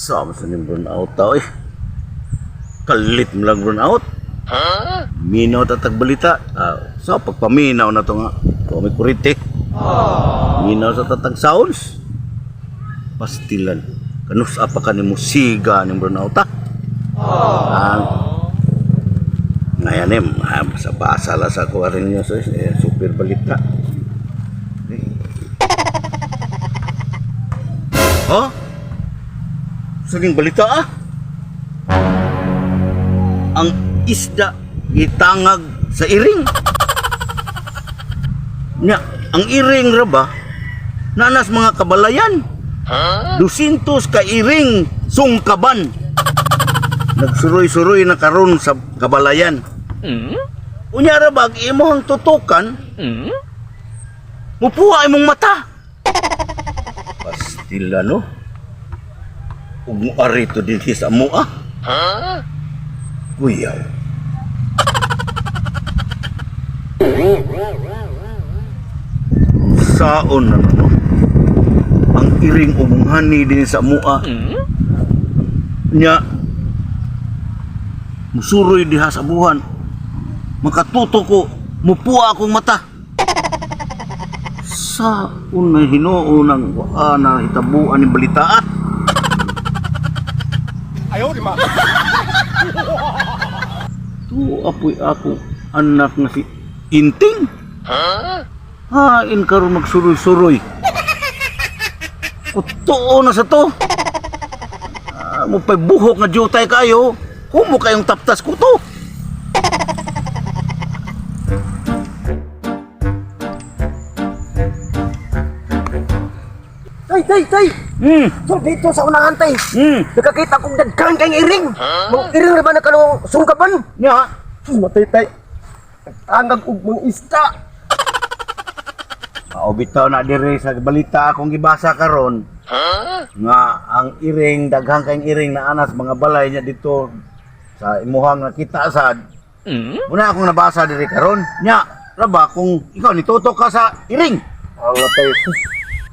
Sama sa ning burn out tao eh. Kalit mo lang burn out. Minaw tatag balita. Ah, so pagpaminaw na to nga. Kung may kurite. Minaw sa tatag sounds. Pastilan. Kanus apa ka ni musiga ning burn out ah. Ah, ngayon eh, sa basa lang sa kuha rin niyo so, eh, super balita. Eh. Oh? Sa balita ah? Ang isda gitangag sa iring. Nya, ang iring ra ba? Nanas mga kabalayan. Dusintos ka iring sungkaban. Nagsuroy-suroy na karon sa kabalayan. Unya ra ba ang imong tutukan? Mupuha imong mata. Pastila no. Ug moari to dinhi sa amoa. Kuyaw. Saon na no? Ang iring umunghani din sa amoa. Nya musuroy diha sa buhan. Makatuto ko, mupuha akong mata. Sa unay hinuon ang na hitabuan ni balita ah. Ayaw, di ma. Tu apoy ako anak nga si Inting. Hain karon magsuroy-suroy. Kutuo na sa to. Ah, mo pa'y buhok nga jutay kayo. Humo kayong taptas ko to. Tay, tay, tay! So dito sa unahan, tay. Nakakita kong daghan kang iring. Mga iring ra ba na kanong sungkapan? Nya, Sus, matay, tay. Nagtangag og mga isda. Mao bitaw na dire sa balita akong gibasa karon. Nga ang iring daghang kayong iring na anas mga balay niya dito sa imuhang nakita sad. Muna akong nabasa diri karon. Nya, raba kung ikaw nitutok ka sa iring. Ang tay, sus.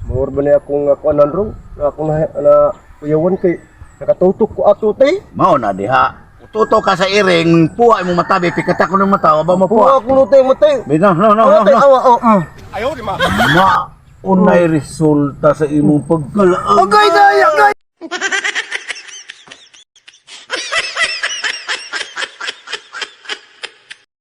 Mura ba niya akong kuanan rong? Na akong na kuyawan kay nakatutok ko ato, tay. Mao na diha. Tutok ka sa iring, puwa imong mata, be, pikata ko ng mata, wa ba Puwa mapuha? akong lutay mo, tay. Be, no, no, no, Awa, no, tay, no. awa, oh. Ayaw, di ma. Ma, unay resulta sa imong pagkalaag. Agay, tay, agay!